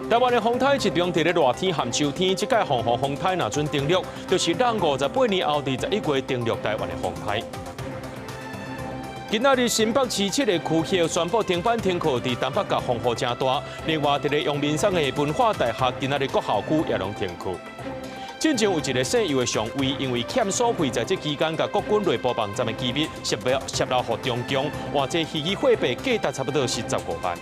台灣的風颱集中佇咧熱天和秋天，這屆鳳凰風颱若準登陸，就是咱58年後佇11月登陸台灣的風颱。今仔日新北市七個區域宣布停班停課，佇東北角風雨誠大。另外，佇咧陽明山的文化大學，今仔日各校區也攏停課。進前有一个姓游的上尉，因為欠所費，在這期間，共國軍內部網站的機密洩露洩露予中共，換這虛擬貨幣價值差不多是15萬。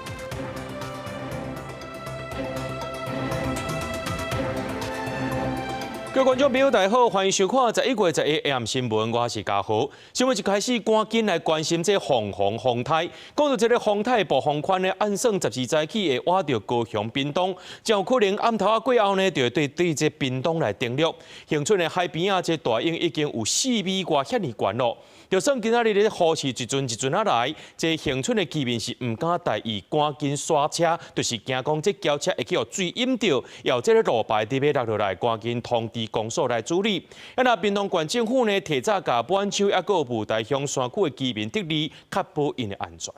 各位觀眾朋友，大家好，歡迎收看11月11 AM 新聞，我是嘉豪。新聞一開始，趕緊來關心這鳳凰風颱。講到這個風颱暴風圈呢，按算12早起會倚著高雄屏東，真有可能暗頭仔過後呢，就會對對這屏東來登陸。恆春的海邊啊，這大湧已經有4米外遐爾懸囉。就算今仔日咧雨是一陣一陣仔來，這恆春的居民是毋敢大意，趕緊剎車，就是驚講這轎車會去予水淹著，予這个路牌佇欲落落來，趕緊通知公所來處理。啊，若屏東縣政府呢，提早共滿洲抑閣有霧台鄉山區的居民撤離，確保𪜶的安全。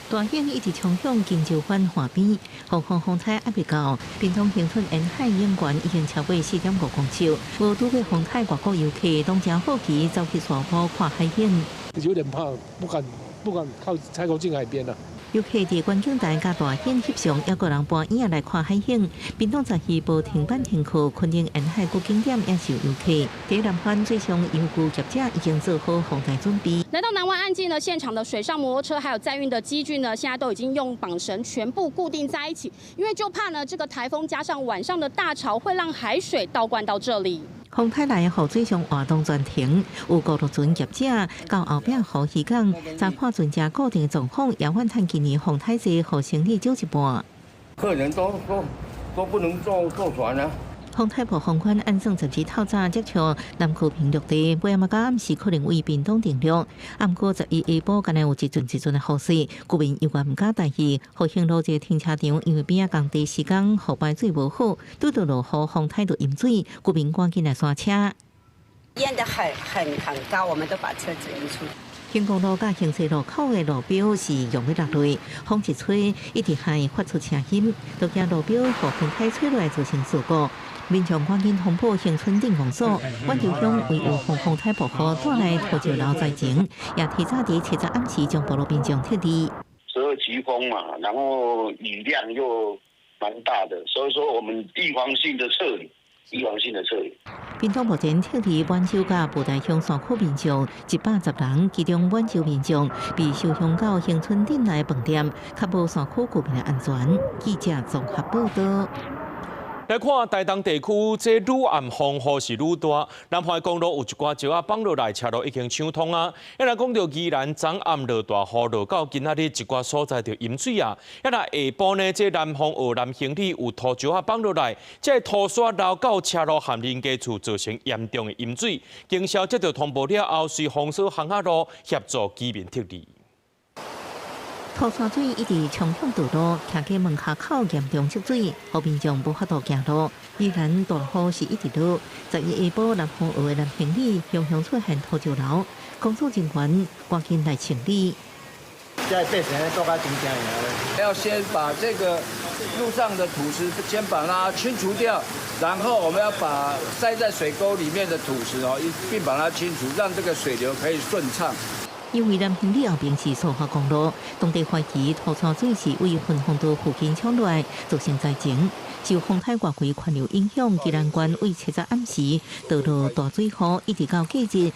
大湧一直衝向金洲灣岸邊，鳳凰風颱猶未到，屏東恆春沿海湧懸已經超過4.5公尺，無拄過風颱，外國遊客攏誠好奇走去沙坡看海湧。有點怕，不敢不敢靠太靠近海邊啦。遊客佇觀景台佮大湧翕相，猶閣人搬椅仔來看海湧。屏東12無停班停課，崑崙沿海各景點也受遊客。佇南灣水上遊具業者已經做好防台準備。來到南灣岸際呢，現場的水上摩托車還有載運的機具呢，現在都已經用綁繩全部固定在一起，因為就怕呢這個颱風加上晚上的大潮，會讓海水倒灌到這裡。風颱來予水上活動全停，有五六船業者到後壁湖漁港，查看船隻固定狀況，也怨嘆今年風颱濟，予生意少一半。客人都不能坐船啊！風颱暴風圈按算12透早接觸南區平陸地，尾仔仔到暗時可能對屏東登陸。毋過11下晡，敢若有一陣一陣的雨水，居民猶原毋敢大意。復興路這個停車場，因為邊仔工地施工，予排水無好，拄著落雨風颱就淹水，居民趕緊來剎車。淹得很很很高，我們都把車子移出。興光路佮興西路口的路標是用欲落來，風一吹，一直還發出聲音，都驚路標予風颱吹落來造成事故。民眾趕緊通報恆春鎮公所，滿洲鄉為預防風颱暴雨帶來土石流災情，也提早佇7日暗時將部落民眾撤離。 12級風嘛，然後雨量又蠻大的，所以說我們預防性的撤離，預防性的撤離。屏東目前撤離滿洲佮布袋鄉山區民眾110人，其中滿洲民眾被收鄉到恆春鎮內飯店，確保山區居民的安全。記者綜合報道。來看台東地區，這愈暗風雨是愈大。南環公路有一寡石仔放落來，車路已經暢通啊。啊，若講著宜蘭昨暗落大雨，落到今仔日一寡所在就淹水啊。啊，若下晡呢，這南方澳南興里有土石仔放落來，這土沙流到車路和人家厝，造成嚴重的淹水。警消接到通報了後，隨封鎖巷仔路，協助居民撤離。土沙水一直衝向道路，徛喺門跤口嚴重積水，予民眾無法度行路。宜蘭大雨是一直落，11下晡南方澳的南興里常常出現土石流，工作人員趕緊來清理。這變成做較真正的。要先把這個路上的土石先把它清除掉，然後我們要把塞在水溝裡面的土石哦，一併把它清除，讓這個水流可以順暢。因為南興里後邊是蘇花公路，當地懷疑土沙水是對分洪道附近沖來，造成災情。受風颱外圍環流影響，宜蘭縣對7日暗時落落大水雨，一直到隔日，愈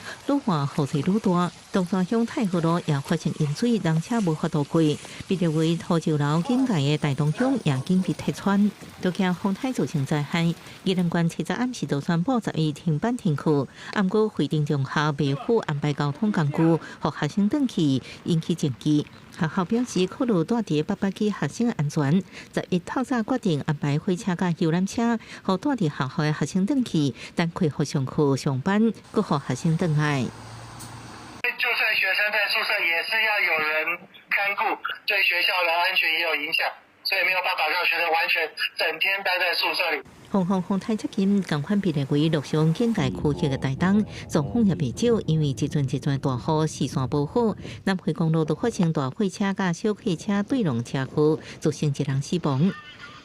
來雨勢愈大。東山鄉太和路也發生淹水，人車無法度過。被列為土石流警戒的大東鄉也緊被拆穿，都驚風颱造成災害。宜蘭縣7日暗時就宣布11停班停課，毋過惠定中學袂赴安排交通工具，予學生轉去引起爭議。學校表示，考慮蹛佇八百起學生的安全，11透早決定安排火車佮遊覽車，予蹛佇學校的學生轉去，等恢復上課上班，閣予學生轉來。就算學生在宿舍，也是要有人看顧，對學校的安全也有影響，所以沒有辦法讓學生完全整天待在宿舍裡。風風風颱接近，仝款被列為陸上警戒區域的台東，狀況也袂少，因為一陣一陣大雨，視線無好，南迴公路都發生大貨車佮小客車對撞車禍，造成一人死亡。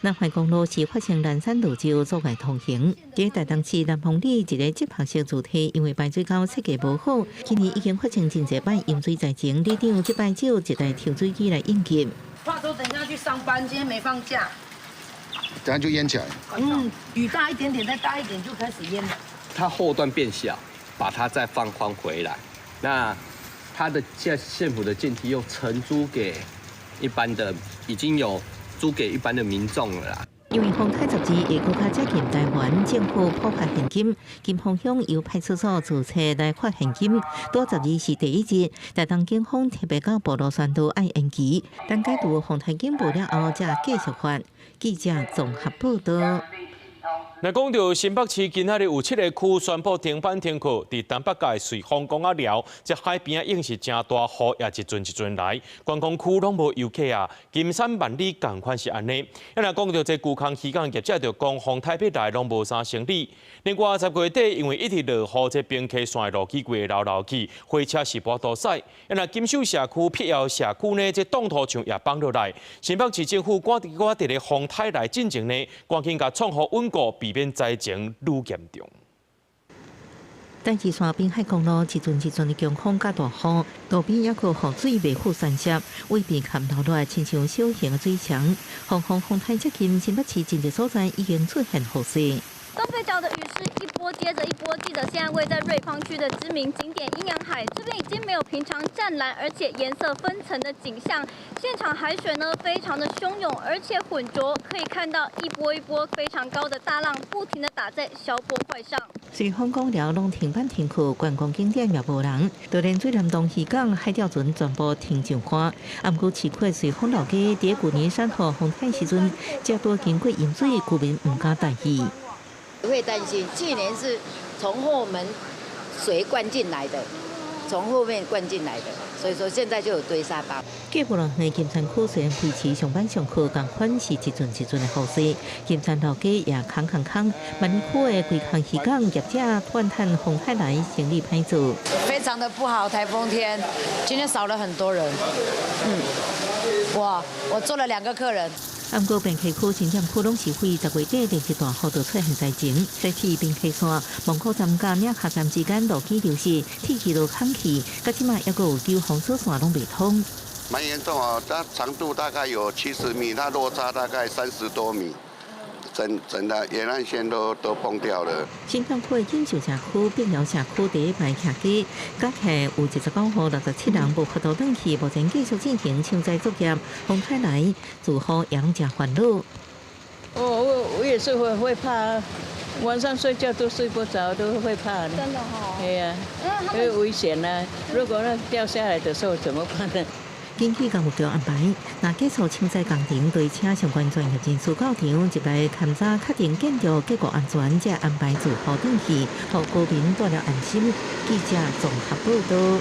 南環公路是發生攔山落石阻礙通行。佇台東市南豐里一个接駁式主體，因為排水溝設計無好，今年已經發生真濟擺淹水災情。里長這擺借一台抽水機來應急。話說等下去上班，今天沒放假。等下就淹起來。嗯，雨大一點點，再大一點就開始淹了。它後段變小，把它再放寬回來。那它的現縣府的建梯又承租給一般的，已經有租給一般的民眾了啦。因為風颱12會閣較接近台灣，政府普發現金，金峰鄉由派出所自籌來發現金。拄12是第一日，台東警方特別到部落宣導愛延期，等解除風颱警報了後，才繼續發。記者綜合報道。那講到新北市今仔日有七个區宣布停班停課，佇東北角瑞豐港仔寮，這海邊仔應是誠大雨，也一陣一陣來，觀光區攏無遊客啊。金山萬里仝款是按呢。啊，若講到這龜空漁港業者就講風颱欲來攏無啥生理。另外10月底因為一直落雨，這冰溪線的路基規个流流去，火車是無法度駛。啊，若金秀社區、碧瑤社區呢，這擋土牆也崩落來。新北市政府趕佇佇咧風颱來進前呢，趕緊共創予穩固，避免災情愈嚴重。台二線濱海公路一陣一陣的強風佮大雨，路邊猶閣雨水袂赴宣洩，位邊坎流落來，親像小型的水牆。風風風颱接近，新北市真濟所在已經出現雨勢。東北角的雨勢一波接着一波，記者現在位在瑞芳區的知名景點陰陽海，這邊已經沒有平常湛藍，而且顏色分層的景象。現場海水呢非常的洶湧，而且渾濁，可以看到一波一波非常高的大浪不停的打在消波塊上。瑞豐港寮攏停班停課，觀光景點也無人，就連最南東漁港海釣船全部停上岸。毋過市區瑞豐老街，佇舊年山洪風颱時陣，才拄經過淹水，居民毋敢大意。會擔心，去年是從後門水灌進來的，從後面灌進來的，所以說現在就有堆沙包。過無偌遠，金山區雖然維持上班上課，仝款是一陣一陣的雨勢。金山老街也空空空，萬里區的龜空漁港業者怨嘆風颱來，生意歹做。非常的不好，颱風天，今天少了很多人。嗯，哇，我做了兩個客人。毋過平溪區、新店區攏是會10月底連續大雨就出現災情，在去平溪線蒙古站佮嶺下站之間路基流失，鐵皮都空去，到這馬猶閣有九封鎖線攏袂通。蠻嚴重哦，它長度大概有70米，它落差大概30多米，整整的沿岸線都崩掉了。新店區的錦繡社區、碧瑤社區第一排徛家，加起來有29戶67人無法度轉去，目前繼續進行搶災作業。風颱來，住戶也攏誠煩惱。我也是會怕，晚上睡覺都睡不着，都會怕。真的哦。對呀，因為危險啊！如果那掉下來的時候怎麼辦呢？緊急工務局安排，若結束搶災工程，對請相關專業人士到場入來勘查，確定建築結構安全，才安排住戶轉去，予居民住了安心。記者綜合報道。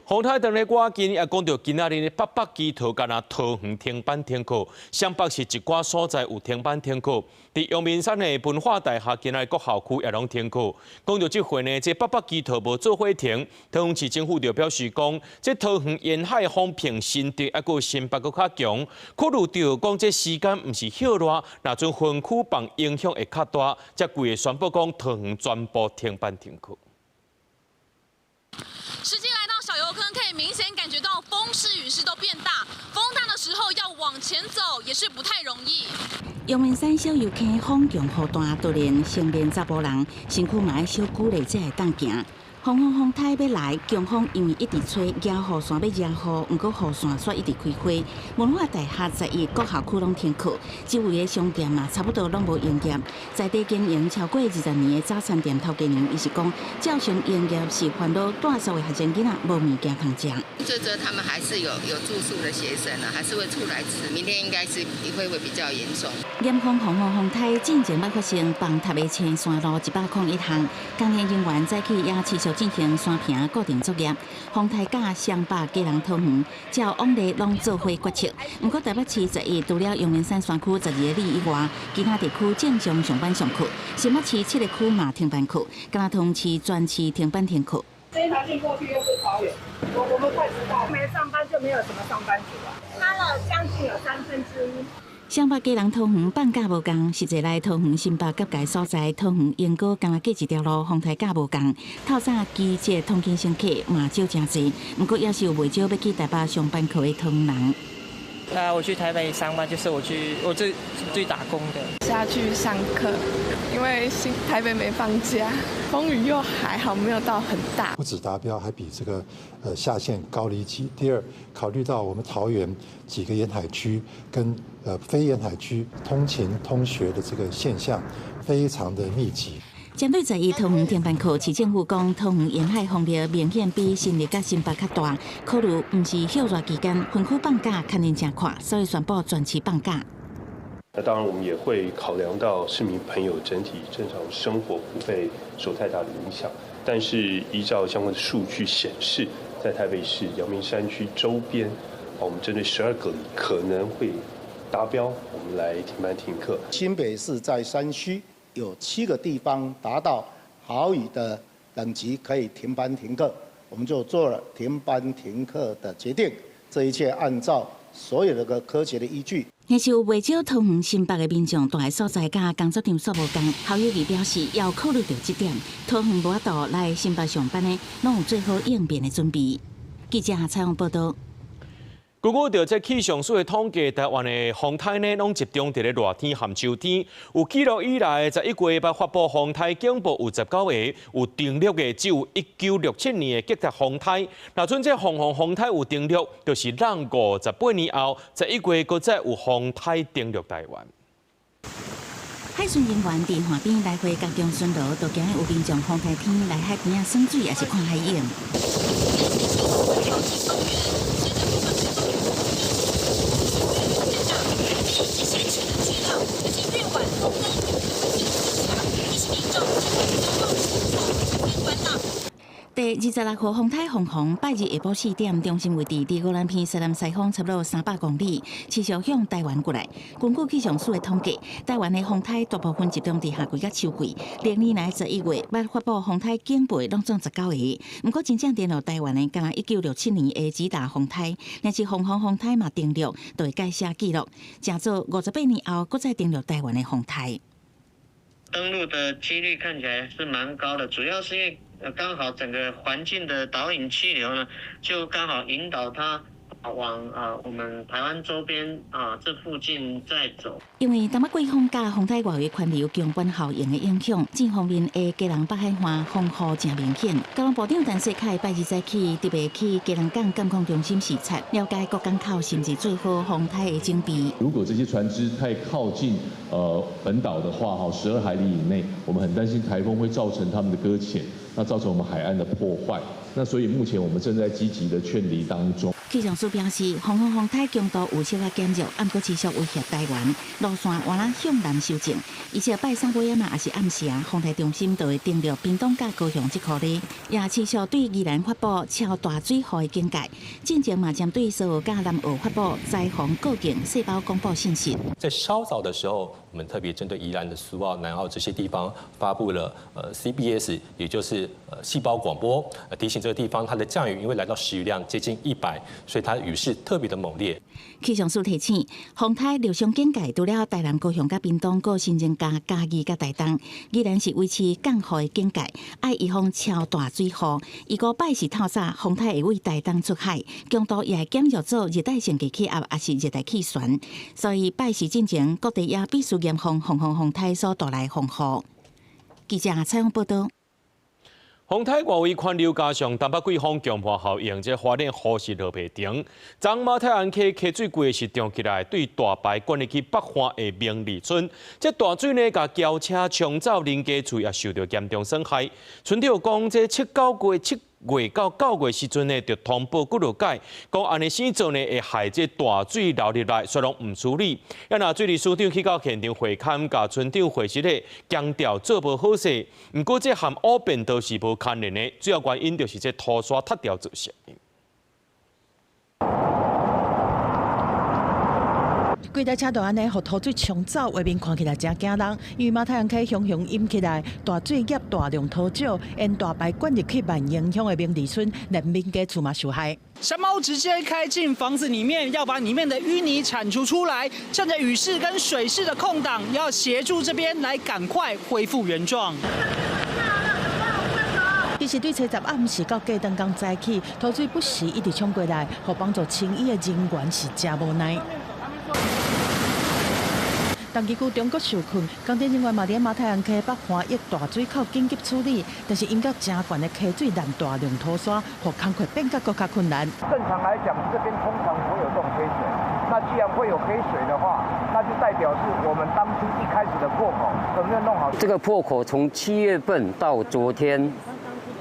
風颱當咧趕緊，也講到今仔日北北基桃敢若桃園停班停課，雙北市一寡所在有停班停課。佇陽明山的文化大學，今仔日各校區也攏停課。講到這回呢，這北北基桃無做伙停，桃園市政府就表示講，這桃園沿海風憑新竹猶閣新北閣較強，考慮到講這時間毋是歇熱，若陣分區放影響會較大，才規个宣布講桃園全部停班停課。實際來到小油坑，可以明顯感覺到風勢雨勢都變大，風大的時候要往前走也是不太容易。陽明山小油坑風強雨大，突然身邊查埔人身軀嘛愛小久咧，才會當行。風風風颱欲來，強風因為一直吹，遮雨傘欲遮雨，毋過雨傘煞一直開花。文化大學11各校區攏停課，周圍的商店嘛差不多攏無營業。在地經營超過20年的早餐店頭家娘，伊是講，照常營業是煩惱蹛宿的學生囡仔無物件通食。這周他們還是有住宿的學生啊，還是會出來吃。明天應該是會比較嚴重。嚴風風風風颱進前捌發生崩塌的青山路101項，工程人員早起也持續。進行山坪固定作業。風颱佮雙北基隆桃園，照往例攏做伙決策。毋過台北市11除了陽明山山區12里以外，其他地區正常上班上課。新北市七个區嘛停班課，敢若桃園市全市停班停課。這一條線過去又是桃園，我們快知道，沒上班就沒有什麼上班族啊，差了將近有1/3。雙北基隆桃園放假無仝，實際來桃園新北結界所在，桃園鶯歌敢若隔一條路，風颱假無仝。透早機捷通勤乘客嘛少誠濟，毋過也是有袂少欲去台北上班課的桃園人。那我去台北上班，就是我去我最最打工的。下去上課，因為新台北沒放假，風雨又還好，沒有到很大。不止達標，還比這個下限高了一級。第二，考慮到我們桃園幾個沿海區跟非沿海區通勤通學的這個現象非常的密集。針對11桃園停班課，市政府講桃園沿海風力明顯比新竹佮新北較大，考慮毋是歇熱期間，分區放假可能誠闊，所以宣布全市放假。那當然，我們也會考量到市民朋友整體正常生活不會受太大的影響。但是依照相關的數據顯示，在台北市陽明山區周邊，我們針對12個里可能會達標，我們來停班停課。新北市在山區有7個地方達到豪雨的等級，可以停班停課，我們就做了停班停課的決定。這一切按照所有的個科學的依據。若是有袂少桃園新北的民眾蹛佇所在佮工作場所無仝，侯友宜表示要考慮著這點，桃園無法度來新北上班的，攏有做好應變的準備。記者採訪報導。根據著這氣象署的統計，台灣的風颱呢，攏集中佇咧熱天和秋天。有記錄以來，11月捌發布風颱警報有19個，有登錄的只有1967年的吉達風颱。若準這鳳凰風颱有登陸，就是咱58年後，11月閣再有風颱登陸台灣。海巡人員佇岸邊來回加強巡邏，都驚有民眾風颱天來海邊仔耍水，抑是看海湧。第26號風颱鳳凰拜日下晡4點，中心位置佇宜蘭縣西南西方差不多300公里，持續向台灣過來。根據氣象署的統計，台灣的風颱大部分集中佇夏季佮秋季。歷年來11月捌發布風颱警報，攏總19個。毋過真正登陸台灣的，敢若1967年的吉達風颱，若是鳳凰風颱嘛登陸，就會改寫紀錄，成做58年後，閣再登陸台灣的風颱。登陸的幾率看起來是蠻高的，主要是因為剛好整個環境的導引氣流呢，就剛好引導它往我們台灣周邊啊這附近在走。因為東北季風佮風颱外圍環流強迫效應的影響，這方面的基隆北海岸風雨誠明顯。交通部長陳世凱拜日早起特別去基隆港監控中心視察，了解各港口是毋是做好風颱的準備。如果這些船隻太靠近本島的話，哈，12海里以內，我們很擔心颱風會造成他們的擱淺，那造成我們海岸的破壞。那所以目前我們正在積極的勸離當中。氣象署表示，鳳凰風颱強度有小可減弱，毋過持續威脅台灣，路線倚若向南修正。而且拜三尾仔嘛，抑是暗時啊，風颱中心就會登陸屏東佮高雄這箍裡，也持續對宜蘭發布超大水雨的警戒。進前嘛，針對蘇澳佮南澳發布災防告警細胞廣播信息。在稍早的時候，我們特別針對宜蘭的蘇澳、南澳這些地方發布了CBS，也就是細胞廣播，提醒這個地方它的降雨因為來到時雨量接近100。所以它雨勢特別的猛烈。氣象署提醒，風颱陸上警戒，除了台南、高雄、佮屏東、閣新增加嘉義、佮台東，依然是維持降雨的警戒，愛預防超大水雨。預估拜四透早，風颱會對台東出海，強度也會減弱做熱帶性低氣壓，抑是熱帶氣旋。所以拜四進前，各地也必須嚴防鳳凰風颱所帶來風雨。記者採訪報導。風颱外圍環流加上東北季風強迫效應，這花蓮雨勢落袂停。昨昏泰安溪溪水規是漲起來，對大排灌入去北岸的明里村。這大水呢，共轎車沖走，人家厝也受著嚴重損害。村長講，這七九月七月到9月時陣呢，就通報幾落擺，講按呢生做呢會害這大水流入來，所以攏毋處理。啊，若水利署長去到現場會勘，共村長會時咧強調做無好勢，毋過這和烏便道是無牽連的，主要原因就是這土沙塌掉造成的。規台車都按呢，予土水沖走，畫面看起來真驚人。因為馬太鞍溪雄雄淹起來，大水夾大量土石，沿大排灌入去萬榮鄉的明里村，連民家厝嘛受害。山貓直接開進房子裡面，要把裡面的淤泥鏟除出來，趁着雨勢跟水勢的空檔，要協助這邊來趕快恢復原狀。其實對70暗時到過當工早起，土水不時一直沖過來，予幫助清淤的人員是誠無奈。東旗區中國受困，工程人員嘛佇馬太鞍溪北岸一大水口緊急處理，但是淹到誠懸的溪水，攔大量土沙，予工課變甲閣較困難。正常來講，這邊通常不會有這種黑水。那既然會有黑水的話，那就代表是我們當初一開始的破口有沒有弄好？這個破口從7月份到昨天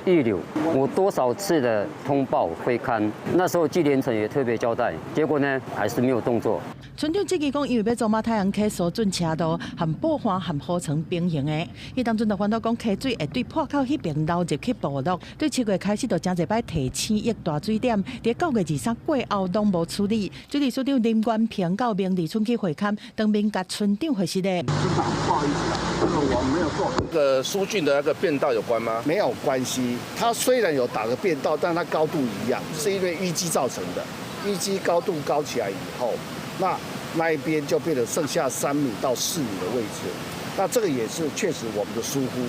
預留，我多少次的通報會勘，那時候紀連城也特別交代，結果呢還是沒有動作。村長質疑講，因為欲做馬太鞍溪疏浚車道，和布岸和河床平行的，彼當陣就煩惱講溪水會對破口彼邊流入去部落。對7月開始就誠濟擺提醒役大水點，佇9月23過後攏無處理。水利署長林元平到明里村去會勘，當面共村長回實咧。村長，不好意思啊，這個我沒有做。這個疏浚的那個便道有關嗎？沒有關係，它雖然有打個便道，但它高度一樣，是因為淤積造成的。淤積高度高起來以後，那一邊就變成剩下3米到4米的位置，那這個也是確實我們的疏忽。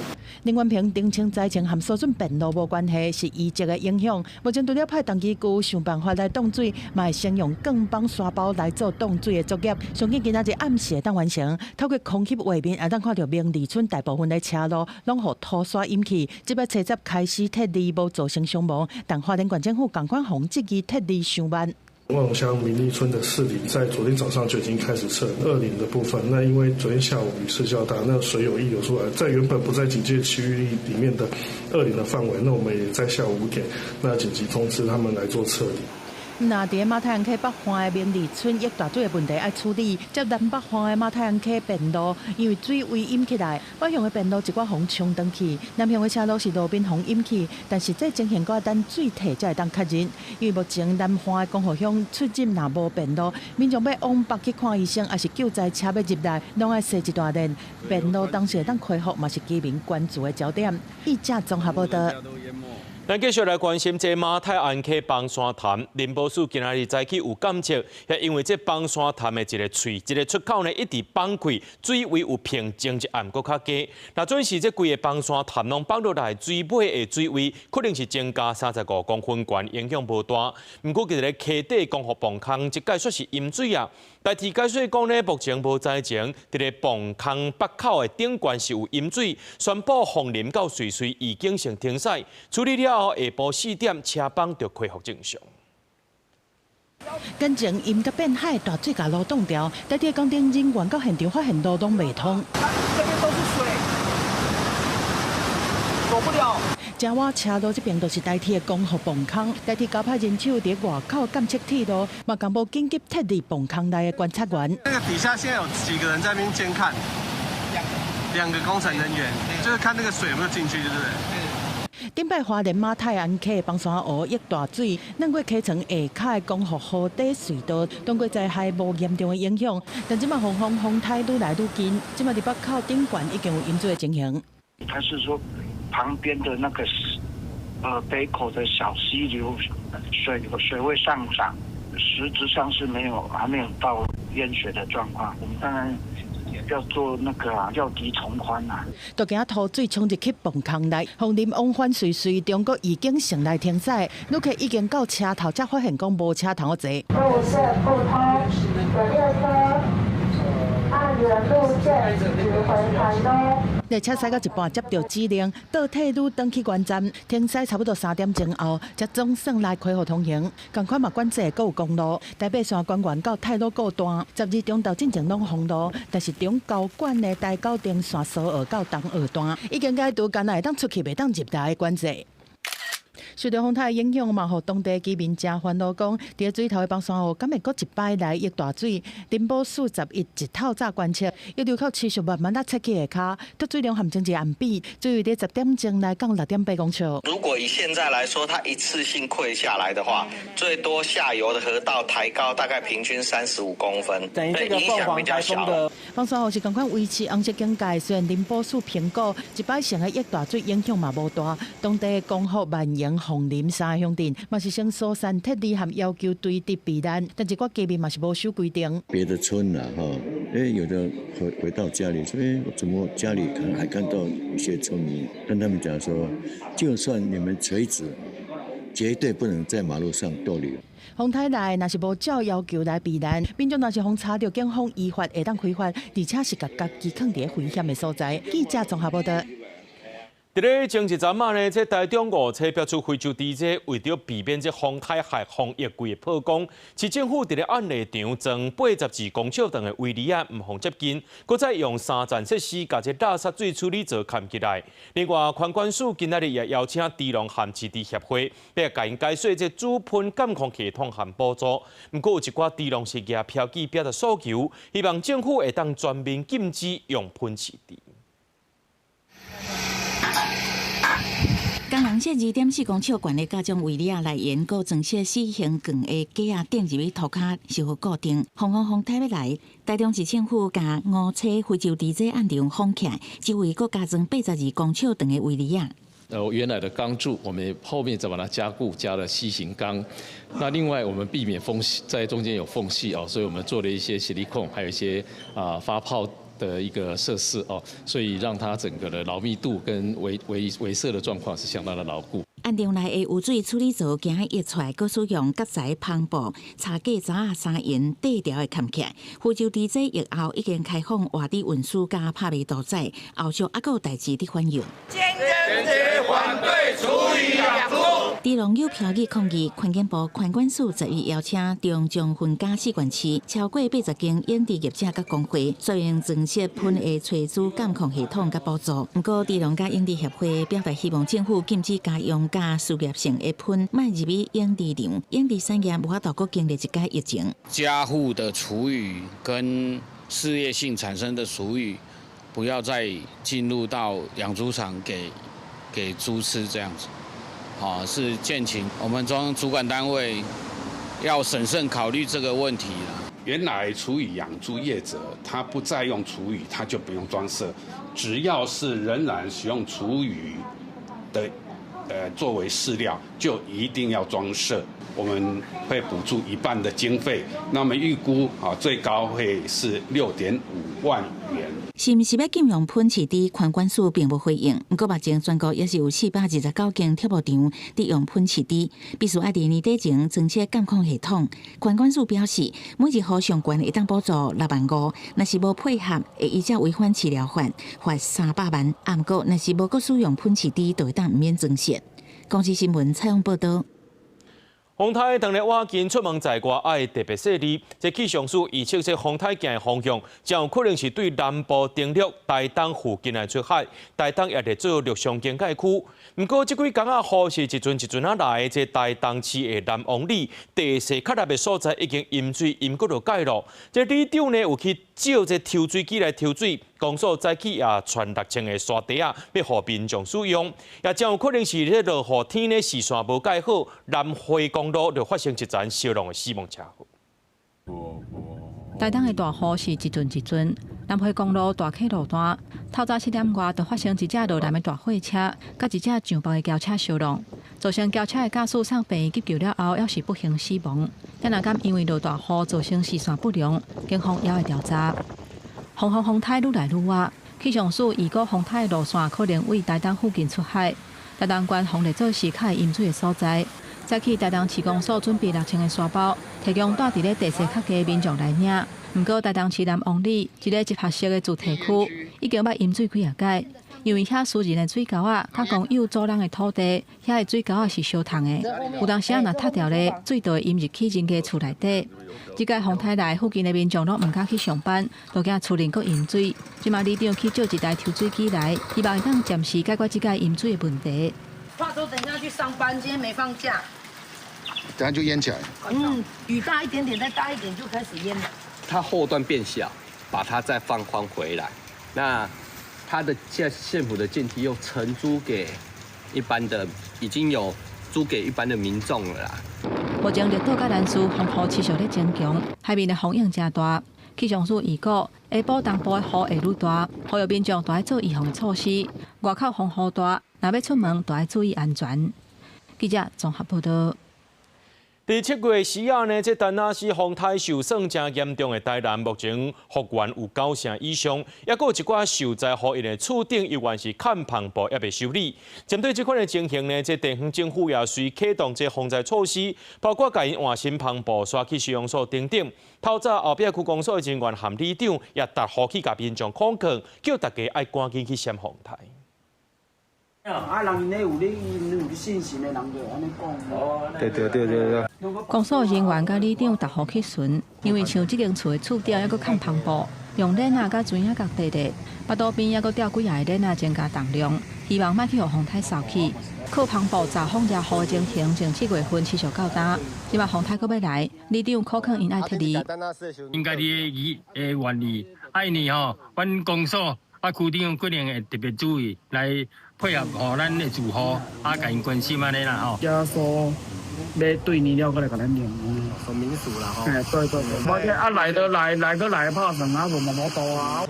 林元平澄清災情和疏浚便路無關係，是淤積的影響。目前除了派重機具想辦法來擋水，嘛會先用鋼板沙包來做擋水的作業。上緊今仔日暗時會當完成。透過空翕畫面，會當看著明里村大部分的車路攏予土沙淹去。這擺車站開始撤離，無造成傷亡，但花蓮縣政府仝款予質疑撤離傷慢。萬榮鄉明利村的4里，在昨天早上就已經開始撤2里的部分。那因為昨天下午雨勢較大，那水有溢流出來，在原本不在警戒區域裡面的2里的範圍，那我們也在下午5點，那緊急通知他們來做撤離。若佇馬太鞍溪北岸的明里村，役大水的問題愛處理，接南北岸的馬太鞍溪便路，因為水位淹起來，北向的便路一寡予沖轉去，南向的車路是路邊予淹去，但是這情形閣愛等水退才會當確認。因為目前南岸的光復鄉出入若無便路，民眾欲往北去看醫生，抑是救災車欲入來，攏愛踅一大輪。便路當時會當恢復，嘛是居民關注的焦點。記者綜合報導。咱繼續來關心這馬太鞍溪崩山潭，林保署今仔日早起有監測，也因為這崩山潭的一个喙、一个出口呢，一直崩開，水位有平前一暗閣較低。若準是這規个崩山潭攏崩落來，水尾的水位可能是增加35公分懸，影響無大。毋過，佇咧溪底光復泵坑，這擺煞是淹水啊！台鐵解說講呢，目前無災情，佇咧泵坑北口的頂懸是有淹水，宣布鳳林到瑞穗已經先停駛，處理了後，下晡4點車班就恢復正常。跟前淹甲變海，大水共路擋掉，台鐵工程人員到現場發現路攏袂通。這邊都是水，走不了。誠倚車路這邊就是台鐵的光復泵坑，台鐵交派人手佇外口監測鐵路，嘛公布緊急撤離泵坑內的觀察員。那個底下現在有幾個人在那邊監看？兩個工程人員，就是看那個水有沒有進去，對不對？頂擺花蓮馬太鞍溪崩山湖溢大水，兩過溪床下跤的光復河底隧道，當過災害無嚴重的影響，但這擺風風風台愈來愈近，這擺佇北口頂懸已經有淹水的情形。他是說旁邊的那個北口的小溪流水位上漲，實質上是沒有還沒有到淹水的狀況。我們當然要做那個啊，要堤從寬啊。都驚土水沖入去泵坑內，鳳林往返瑞穗中國已經城內停駛，旅客已經到車頭，才發現講無車通好坐。路線不通，有列車按原路線直回台東。列車駛到一半，接到指令倒退嚕轉去原站，停駛差不多3點鐘後，才總算來恢復通行。仝款嘛管制閣有公路，台北線關員到太魯閣段，12中晝進前攏封路，但是中高管的台九丁線蘇澳到東澳段，已經解除干焦會當出去袂當入來的管制。受著風颱影響嘛，予當地居民誠煩惱，講佇水頭的崩山雨，敢會閣一擺來溢大水？林寶樹11日透早觀測，溢流口持續慢慢仔切去下跤，蓄水量和前一暗比，水位佇10點鐘來降6.8公尺。如果以現在來說，它一次性潰下來的話，最多下游的河道抬高大概平均35公分，等於這個影響比較小。崩山雨是仝款維持紅色警戒，雖然林寶樹評估一擺性的溢大水影響嘛無大，當地光復、萬榮、鳳林三個鄉鎮嘛是先疏散撤離和要求堆疊避難，但一寡居民嘛是無守規定。別的村啊，哈，有的回到家裡說，我怎麼家裡可能還看到一些村民，跟他們講說，就算你們垂直，絕對不能在馬路上逗留。風颱來，若是無照要求來避難，民眾若是予查著警方依法會當開罰，而且是共家己囥佇危險的所在。記者綜合報導。佇咧前一陣仔呢，這台中五車標出非洲豬隻，為著避免這風颱害防疫櫃的曝光，市政府佇咧案例場裝82公尺長的圍籬仔，毋予接近，閣再用三層設施共這垃圾水處理槽崁起來。另外，環管署今仔日也邀請豬農和飼豬協會，欲共𪜶解說這主噴監控系統和補助。毋過有一寡豬農是舉標記表達訴求，希望政府會當全面禁止用噴飼豬。工人設2.4公尺懸的加裝圍籬仔來緣，閣裝設四形鋼的架仔釘入去塗跤，修好固定。風風風颱欲來，台中市政府共五車非洲豬隻案場封起來，周圍閣加裝82公尺長的圍籬仔。原來的鋼柱，我們後面再把它加固，加了 C 型鋼。那另外，我們避免縫隙在中間有縫隙哦，所以我們做了一些矽利康，還有一些發泡的一個設施哦，所以讓它整個的牢密度跟圍設的狀況是相當的牢固。案場內的污水處理槽驚溢出來，閣使用夾材帆布拆過閘仔三用底條的崁起來。非洲豬災疫後已經開放活豬運輸佮拍賣屠宰，後續猶閣有代誌佇反映。堅決反對廚餘養豬。豬農有標語抗議，環境部環管署11邀請中彰分嘉四縣市超過80間養豬業者佮工會，採用裝設噴的炊煮監控系統佮補助。毋過豬農佮養豬協會表達希望政府禁止家用佮事業性的噴，莫入去養豬場，養豬產業無法度閣經歷一擺疫情。家戶的廚餘跟事業性產生的廚餘，不要再進入到養豬場給豬吃這樣子。啊，是建請我們中央主管單位要審慎考慮這個問題。原來廚餘養豬業者，他不再用廚餘，他就不用裝設。只要是仍然使用廚餘的，作為飼料，就一定要裝設。我們會補助一半的經費，那麼預估啊，最高會是6.5萬元。是毋是欲禁用噴飼豬？環管署並無回應。毋過目前全國猶是有429間畜牧場佇用噴飼豬，必須愛佇年底前裝設監控系統。環管署表示，每一戶上懸會當補助6萬5，若是無配合，會依照違反飼料法罰300萬。毋過若是無閣使用噴飼豬，就會當毋免裝設。公視新聞採訪報導。風颱當日晚間出門在外愛特別細膩。這氣象署預測，這風颱行的方向，真有可能是對南部登陸台東附近來出海，台東也列做陸上警戒區。毋過這幾工仔雨是一陣一陣仔來，這台東市的南王里地勢較凹的所在已經淹水淹過落蓋咯。這里長呢有去借這抽水機來抽水，公所早起也傳6000個沙袋仔，欲予民眾使用。也真有可能是這落雨天呢視線無蓋好，南迴公路就發生一場燒浪的死亡車禍。台東的大雨是一陣一陣，南迴公路大溪路段，透早7點外就發生一隻落南的大貨車，佮一隻上北的轎車相撞，造成轎車的駕駛送病院急救了後，猶是不幸死亡。但若敢因為落大雨造成視線不良，警方猶會調查。風風風颱愈來愈倚，氣象署預估風颱路線可能對台東附近出海，台東縣予列做是較會淹水的所在。早起台東市公所準備6000個沙包，提供蹛佇咧地勢較低民眾來領。毋過台東市南王里一个集合式的住宅區已經捌淹水幾仔擺，因為遐私人的水溝仔較公有祖人的土地，遐的水溝仔是相通的。有當時仔若塌掉咧，水就會淹入去人家厝內底。這擺風颱來，附近的民眾攏毋敢去上班，都驚厝裡閣淹水。這馬里長去借一台抽水機來，希望會當暫時解決這擺淹水的問題。話說等下去上班，今天沒放假。等下就淹起來。嗯，雨大一點點，再大一點就開始淹了。它後段變小，把它再放寬回來。那它的現縣府的建梯又承租給一般的，已經有租給一般的民眾了啦。目前綠島佮蘭嶼風雨持續咧增強，海面的風湧誠大。氣象署預估，下晡東部的雨會愈大，呼籲民眾都愛做預防的措施。外口風雨大，若欲出門，都愛注意安全。記者綜合報道。佇7月時仔呢，這田納西風颱受損誠嚴重的台南，目前復原有九成以上，抑閣有一寡受災戶𪜶的厝頂猶原是崁帆布猶未修理。針對這款的情形呢，這地方政府也隨啟動這防災措施，包括共𪜶換新帆布、徙去收容所等等。透早後壁區公所的人員和里長也踏雨去共民眾講勸，叫大家愛趕緊去閃風颱。啊，人𪜶咧有咧，𪜶有咧信心的人就按呢講。哦，對對對對對。公所人員佮里長踏雨去巡，因為像這間厝的厝頂猶閣崁帆布，用鏈仔佮磚仔佮疊疊，腹肚邊猶閣吊幾仔个鏈仔增加重量，希望莫去予風颱掃去。靠帆布閘風遮雨的情形，從7月份持續到今，這擺風颱閣欲來，里長苦勸𪜶愛撤離。𪜶家己的願意，啊，因為吼，阮公所啊區長可能會特別注意來配合吼，咱的住戶啊，共𪜶關心按呢啦吼。假說欲對年了，閣來共咱認。說民俗啦吼。嘿，對對對。啊，來都來，來閣來拍算啊，無嘛無度啊。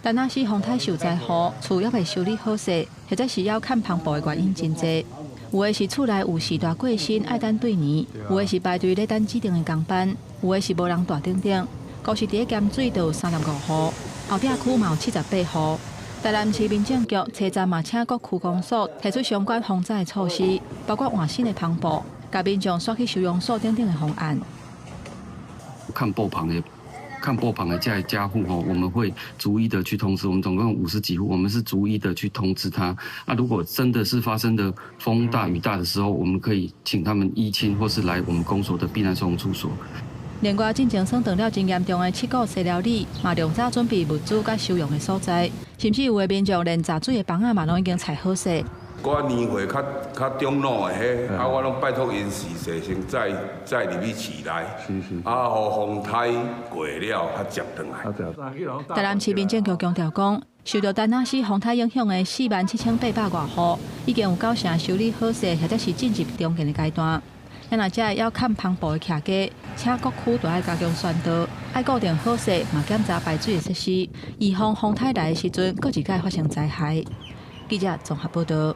但若是風颱受災戶，厝猶未修理好勢，或者是猶崁帆布的原因真濟。有的是厝內有序大過身，愛等對年；有的是排隊咧等指定的工班；有的是無人蹛等等。光是佇咧鹹水就有35戶，後壁區嘛有78戶。台南市民政局車站嘛，請各區公所提出相關防災的措施，包括換新的帆布、共民眾徙去收容所等等的方案。崁布棚的、崁布棚的這家戶吼，我們會逐一的去通知。我們總共50幾戶，我們是逐一的去通知他。啊，如果真的是發生的風大雨大的時候，我們可以請他們依親或是來我們公所的避難收容處所。另外，進前損斷了真嚴重的七股西寮里，嘛量早準備物資佮收容的所在，甚至有的民眾連雜水的房仔嘛攏已經拆好勢。我年歲較較長老的彼，啊，我攏拜託𪜶時勢先載載入去市內，啊，予風颱過了，較接轉來。台南市民政局強調講，受著田納西風颱影響的47,800外戶，已經有九成修理好勢，或者是進入重建的階段。啊，若這猶崁帆布的徛家，請各區都愛加強宣導，愛固定好勢，嘛檢查排水的設施，預防風颱來的時陣，閣一擺發生災害。記者綜合報道。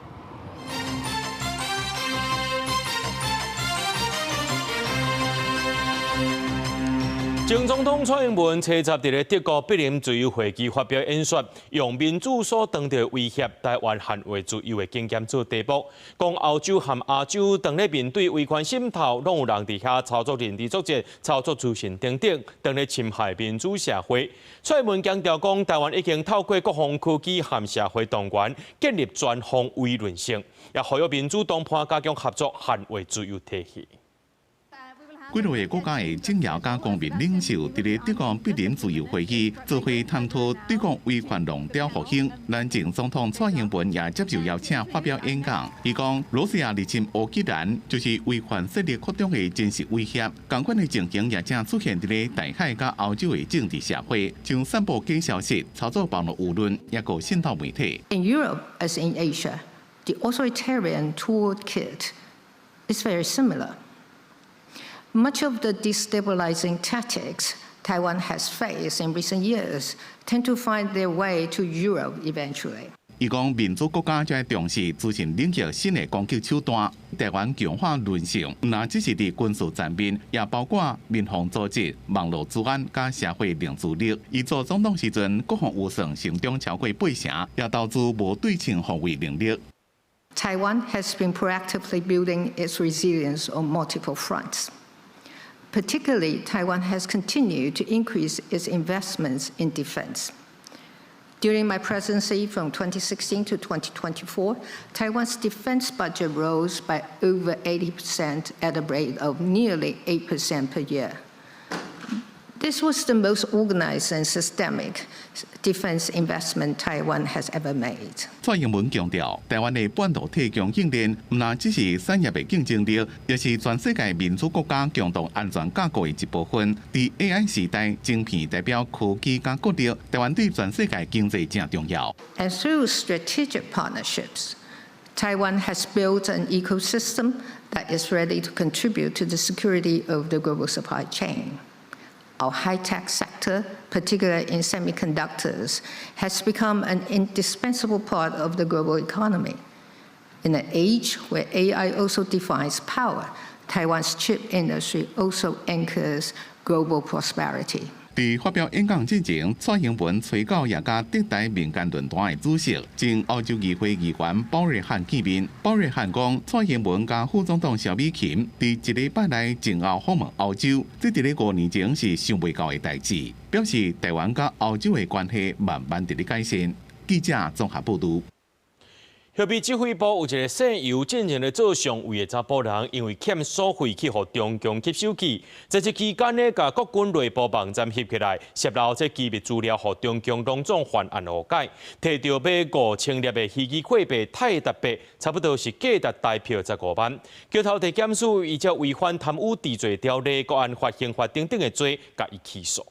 前總統蔡英文初十佇咧德國柏林自由會議發表演說，用民主所當著威脅台灣捍衛自由的經驗做題目，講歐洲和亞洲當咧面對威權滲透，攏有人佇遐操作認知作戰、操作資訊等等，當咧侵害民主社會。蔡英文強調講，台灣已經透過國防科技和社會動員，建立全方位韌性，也呼籲民主黨派加強合作，捍衛自由體系。幾落個國家的政要佮公民領袖，佇咧德國柏林自由會議做伙探討對抗威權浪潮復興。咱前總統蔡英文也接受邀請發表演講，伊講羅西亞入侵烏克蘭就是威權勢力擴張的真實威脅。仝款的情形也正出現佇咧台海佮歐洲的政治社會，像散布假消息、操作網路輿論，抑閣滲透媒體。 In Europe, as in Asia, the authoritarian toolkit is very similar. Much of the destabilizing tactics Taiwan has faced in recent years tend to find their way to Europe eventually. 伊講民主國家就愛重視資訊領域新的攻擊手段，台灣強化韌性，毋但只是佇軍事層面，也包括民防組織、網路資安佮社會凝聚力。伊做總統時陣，國防預算成長超過八成，也投資無對稱防衛能力。 Taiwan has been proactively building its resilience on multiple fronts. Particularly, Taiwan has continued to increase its investments in defense. During my presidency from 2016 to 2024, Taiwan's defense budget rose by over 80% at a rate of nearly 8% per year. This was the most organized and systemic defense investment Taiwan has ever made. 蔡英文強調，台灣的半導體供應鏈毋但只是產業的競爭力，也是全世界民主國家共同安全架構的一部分。佇 AI 時代，晶片代表科技佮國力，台灣對全世界經濟誠重要。 And through strategic partnerships, Taiwan has built an ecosystem that is ready to contribute to the security of the global supply chain. Our high-tech sector, particularly in semiconductors, has become an indispensable part of the global economy. In an age where AI also defines power, Taiwan's chip industry also anchors global prosperity. 佇發表演講之前，蔡英文揣到也佮德台民間論壇的主席、前歐洲議會議員包瑞漢見面。包瑞漢講，蔡英文佮副總統蕭美琴佇一禮拜內前後訪問歐洲，這佇咧5年前是想袂到的代誌，表示台灣佮歐洲的關係慢慢佇咧改善。記者綜合報導。後壁指揮部有一個姓尤進前咧做上尉的查埔人，因為欠所費去予中共翕手機，在這期間呢，共國軍內部網站翕起來，洩露這機密資料，予中共攏總翻案誤解，提著買5000粒的虛擬貨幣泰達幣，差不多是價值台票15萬。橋頭地檢署依照違反貪污治罪條例、國安法、刑法等等的罪，共伊起訴。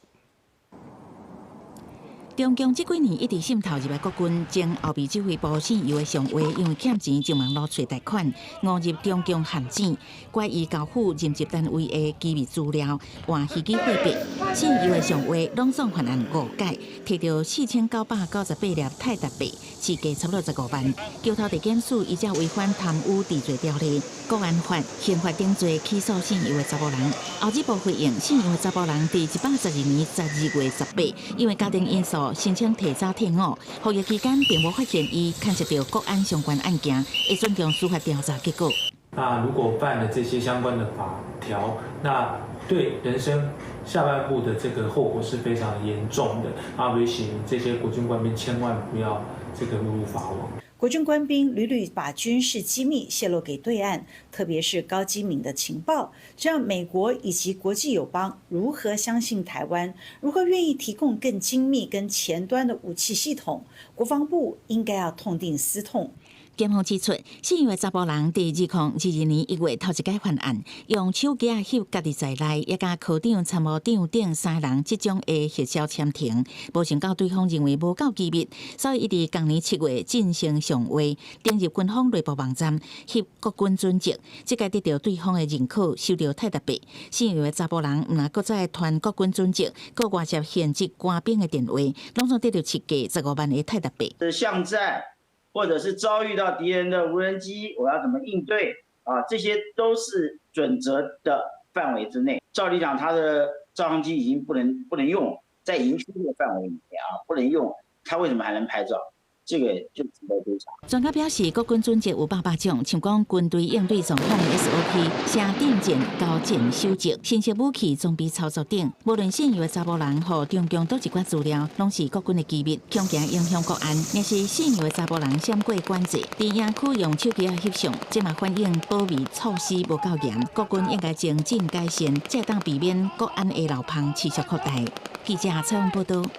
中共這幾年一直滲透入來國軍，前後備指揮部姓尤的上尉，因為欠錢上網路揣貸款，誤入中共陷阱，懷疑交付任職單位的機密資料，換虛擬貨幣。姓尤的上尉攏總犯案誤解，提著4998粒泰達幣，市價差不多15萬。橋頭地檢署依照違反貪污治罪條例、國安法、刑法等罪起訴姓尤的查埔人。後日部回應，姓尤的查埔人佇112年12月18，因為家庭因素，申請提早退伍，服役期間並無發現伊牽涉著國安相關案件，會尊重司法調查結果。那如果犯了這些相關的法條，那對人生下半部的這個後果是非常嚴重的。啊，提醒這些國軍官兵千萬不要這個誤入法網。國軍官兵屢屢把軍事機密洩露給對岸，特別是高機敏的情報，這讓美國以及國際友邦如何相信台灣？如何願意提供更精密、跟前端的武器系統？國防部應該要痛定思痛。檢方指出，姓尤的查埔人佇2022年1月頭一擺犯案，用手機仔翕家己在內，也佮科長、參謀長等三人集中的翕照簽呈，無想到對方認為無夠機密，所以伊佇同年7月晉升上尉，登入軍方內部網站翕國軍準則，這擺得著對方的認可，收著泰達幣。姓尤的查埔人毋但閣再傳國軍準則，閣外泄現職官兵的電話，攏總得著市價15萬的泰達幣。巷戰。或者是遭遇到敵人的無人機，我要怎麼應對啊？這些都是準則的範圍之內。照理講，他的照相機已經不能用，在營區這個範圍裡面啊，不能用，他為什麼還能拍照？這個就值得追查。專家表示，國軍準則有百百種，像講軍隊應對狀況的 SOP、射點戰、交戰守則、新式武器裝備操作等，無論姓尤的查埔人予中共佗一寡資料，攏是國軍的機密，恐驚影響國安。若是姓尤的查埔人閃過管制，佇營區用手機仔翕相，這嘛反映保密措施無夠嚴，國軍應該精進改善，才會當避免國安的漏縫持續擴大。記者採訪報導。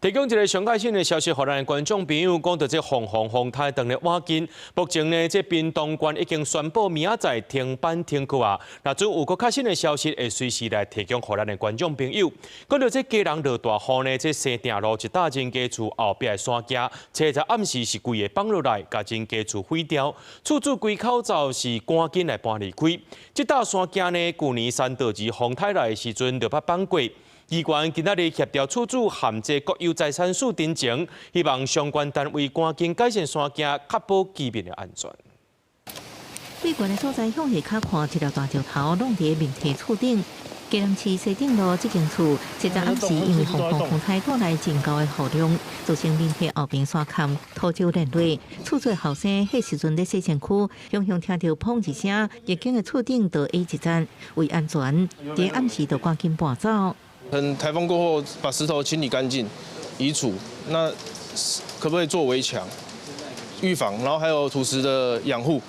提供一个上蓋新的消息，予咱的觀眾朋友講著這鳳凰風颱當咧倚近，目前呢，這屏東縣已經宣布明仔載停班停課啊。若準有閣較新的消息，會隨時來提供予咱的觀眾朋友。講著這基隆落大雨呢，這西碇路一搭人家厝後壁的山墘，初十暗時是規个放落來，共人家厝毀掉，厝主規口罩是趕緊來搬離開。這搭山墘呢，舊年山道二風颱來的時陣就捌放過。機關今仔日協調厝主含這國有財產署陳情，希望相關單位趕緊改善山墘，確保居民的安全。對懸的所在向下跤看，一粒大石頭攏佇面堤厝頂。基隆市西碇路這間厝，這陣暗時因為鳳凰風颱帶來真高的雨量，造成面堤後邊山崁土石連落。厝主後生彼時陣佇洗身軀，雄雄聽著砰一聲，逆境的厝頂就矮一層，為安全，佇暗時就趕緊搬走。等颱風過後，把石頭清理乾淨，移除。那可不可以做圍牆，預防？然後還有土石的養護，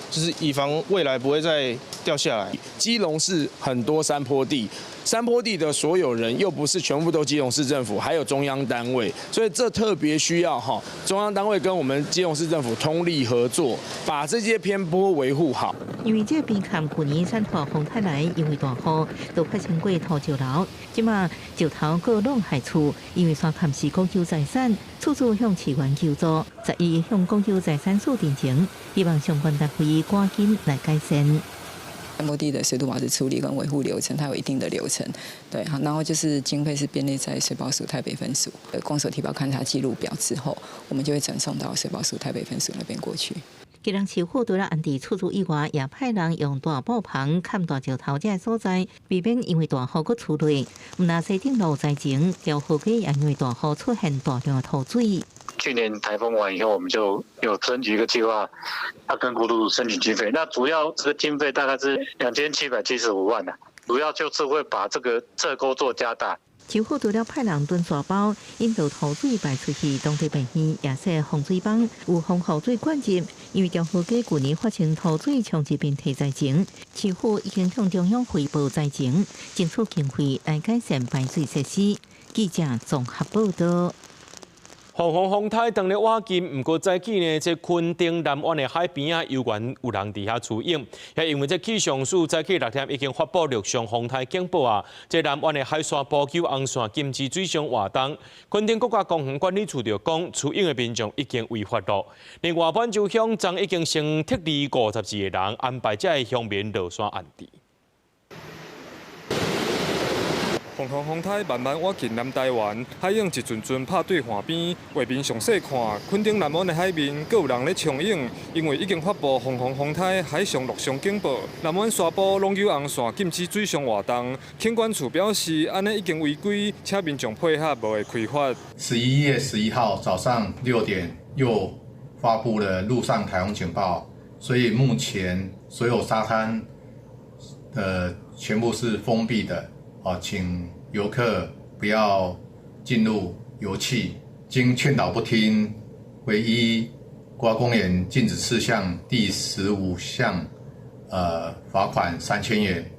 就是以防未來不會再掉下來。基隆市很多山坡地，山坡地的所有人又不是全部都基隆市政府，還有中央單位，所以這特別需要哈中央單位跟我們基隆市政府通力合作，把這些偏坡維護好。因為這邊崁去年散發風颱來，因為大雨都發生過土石流，這馬石頭閣挵害厝，因為山崁是國有財產，厝主向市縣求助，11向國有財產署陳情，希望相關單位趕緊來改善。山坡地的水土保持處理跟維護流程，它有一定的流程，對，然後就是經費是編列在水保署台北分署公所提報勘查記錄表之後，我們就會轉送到水保署台北分署那邊過去。基隆市府除了安置厝主以外，也派人用大布棚崁大石頭這个所在，避免因為大雨閣出落。毋但西頂路災情，中和街也因為大雨出現大量的土水。去年颱風完以後，我們就有爭取一個計劃，要跟國土申請經費。那主要這個經費大概是2775萬啊，主要就是會把這個側溝做加大。市府除了派人囤沙包，引導土水排出去，當地病院也設防水網，有防雨水灌入。因為中和街舊年發生土水沖入病體災情，市府已經向中央匯報災情，爭取經費來改善排水設施。記者綜合報道。防風風颱當咧倚近，毋過早起呢，這墾丁南灣的海邊仔，猶原有人佇遐出泳。也因為這氣象署早起6點已經發布陸上風颱警報啊！這南灣的海線補救紅線禁止水上活動。墾丁國家公園管理處就講，出泳的民眾已經違法咯。另外，滿洲鄉昨已經先撤離52個人，安排這个鄉民落山安置。風風風颱慢慢倚近南台灣，海湧一陣陣拍對岸邊。畫面詳細看，墾丁南灣的海面，閣有人咧暢泳，因為已經發布風風風颱海上陸上警報，南灣沙埔攏有紅線禁止水上活動。警管處表示，按呢已經違規，請民眾配合，無會開罰。11月11號早上6點又發布了陸上颱風警報，所以目前所有沙灘的全部是封閉的。啊，請遊客不要進入遊憩，經勸導不聽，為依國家公園禁止事項第15項，罰款3000元。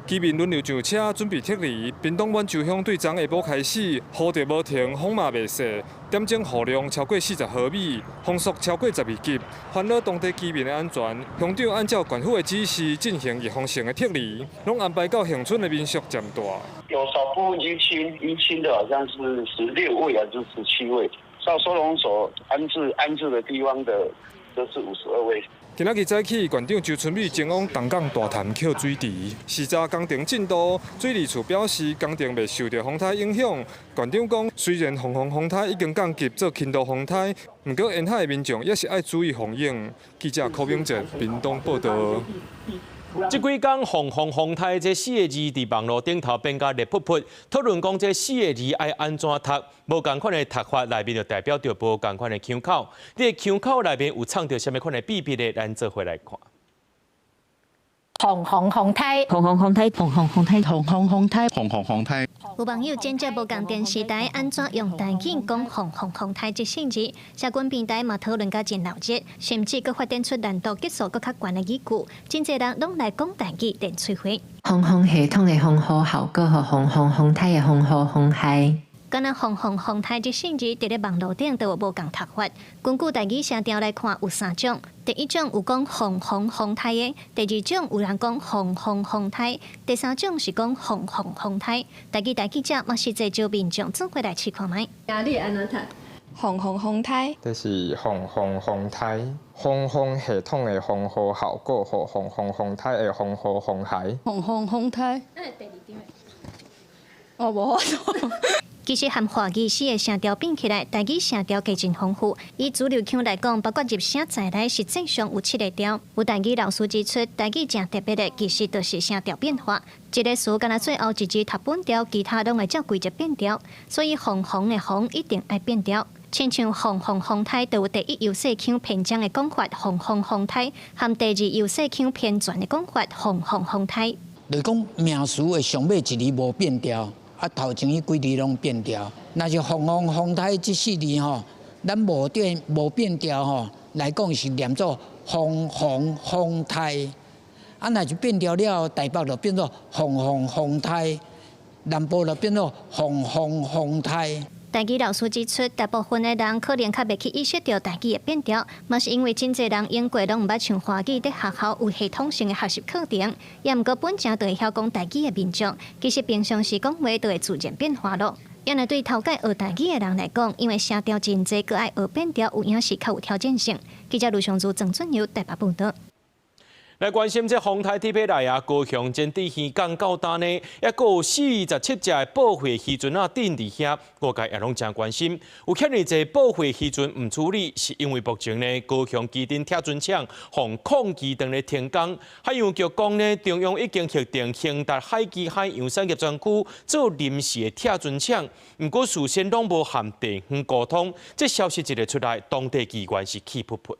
居民輪流上車準備撤離。屏東滿洲鄉對昨下晡開始，雨就無停，風嘛袂細，點鐘雨量超過40毫米，風速超過12級，煩擾當地居民的安全。鄉長按照縣府的指示進行預防性的撤離，攏安排到鄉村的民宿暫住。有少部分已清，已清的好像是16位還是17位，到收容所安置的地方的，就是52位。今仔日早起，縣長周春米前往東港大潭抾水池，視察工程進度。水利處表示，工程袂受著風颱影響。縣長講，雖然防風風颱已經降級做輕度風颱，毋過沿海的民眾也是愛注意防湧。記者柯明哲屏東報道。這幾工防風風颱這四个字佇網路頂頭變甲熱噗噗，討論講這四个字愛按怎讀？無仝款的讀法內面就代表著無仝款的腔口。這个腔口內面有藏著啥物款的秘密的？咱做伙來看。防風風颱，防風風颱，防風風颱，防風風颱，防風風颱。有網友剪接無仝電視台按怎用台語講防風風颱這四字，社群平台嘛討論甲真鬧熱，甚至閣發展出難度級數閣較懸的語句，真濟人攏來講台語練喙花。防風系統的防雨效果，予防風風颱的防雨風害。敢若防風風颱這四字，佇咧網路頂都有無仝讀法。根據台語聲調來看，有三種。第一種有講防風風颱的，第二種有人講防風風颱，第三種是講防風風颱。台語台記者嘛實際招民眾做伙來試看覓。啊，你會按怎讀？防風風颱。這是防風風颱，防風系統的防雨效果，予防風風颱的防雨風害。防風風颱。那第二張。哦，無法度。其實和華語四个聲調比起來，台語聲調加真豐富。以主流腔來講，包括入聲在內，實際上有7個調。有台語老師指出，台語誠特別的，其實就是聲調變化。一个詞干焦最後一字讀本調，其他攏會照規則變調。所以防風的風一定愛變調。親像防風風颱，就有第一優勢腔偏正的講法，防風風颱；和第二優勢腔偏轉的講法，防風風颱。就是講名詞的上尾一字無變調。啊，頭前彼幾字攏變調。若是防風風颱這四字吼，咱無變調吼，來講是念做風風風颱，啊，若是變調了後，台北就變做風風風颱，南部就變做風風風颱。台語老師指出，大部分的人可能較袂去意識著台語的變調，嘛是因為真濟人英國攏毋捌像華語佇學校有系統性的學習課程，也毋過本正就會曉講台語的民眾，其實平常時講話就會自然變化囉。也若對頭擺學台語的人來講，因為聲調真濟，閣愛學變調，有影是較有挑戰性。記者盧尚珠、鄭俊友台北報導。來關心這風颱特別來啊！高雄前鎮漁港到今呢，抑閣有47隻的報廢漁船仔等佇遐，外界也攏誠關心。有遐爾濟報廢漁船毋處理，是因為目前呢高雄旗津拆船廠予礦機當咧停工。海洋局講呢，中央已經核定興達海基海洋產業專區做臨時的拆船廠，毋過事先攏無和地方溝通。這消息一个出來，當地議員是氣噗噗。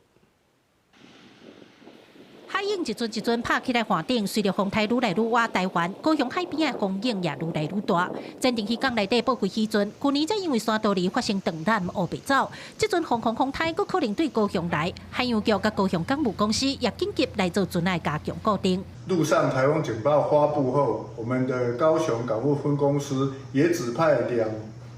海湧一陣一陣拍起來岸頂，隨著風颱愈來愈倚台灣，高雄海邊的風湧也愈來愈大。前鎮漁港內底報廢漁船，去年才因為山道裡發生斷纜烏白走，這陣風風風颱閣可能對高雄來。海洋局佮高雄港務公司也緊急來做船仔加強固定。陸上颱風警報發布後，我們的高雄港務分公司也指派2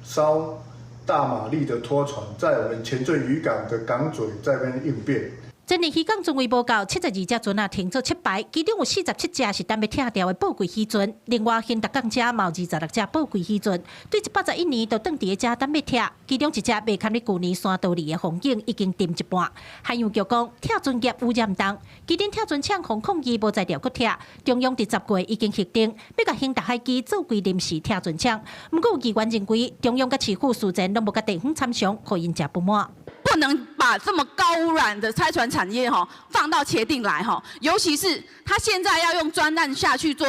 艘大馬力的拖船，在我們前鎮漁港的港嘴這邊應變。前鎮漁港船位無夠，72隻船仔停做七排，其中有47隻是等欲拆掉的報廢漁船。另外，興達港遮嘛有26隻報廢漁船，對111年就轉佇咧遮等欲拆，其中一隻袂堪咧舊年山道裡的風景已經沉一半。海洋局講，拆船業污染重，旗津拆船廠予礦機無材料閣拆，中央佇10月已經核定，欲共興達海基做規臨時拆船廠。毋過有議員認為，中央佮市府事前攏無共地方參詳，予𪜶誠不滿。不能把這麼高污染的拆船產業哈放到茄萣來哈，尤其是他現在要用專案下去做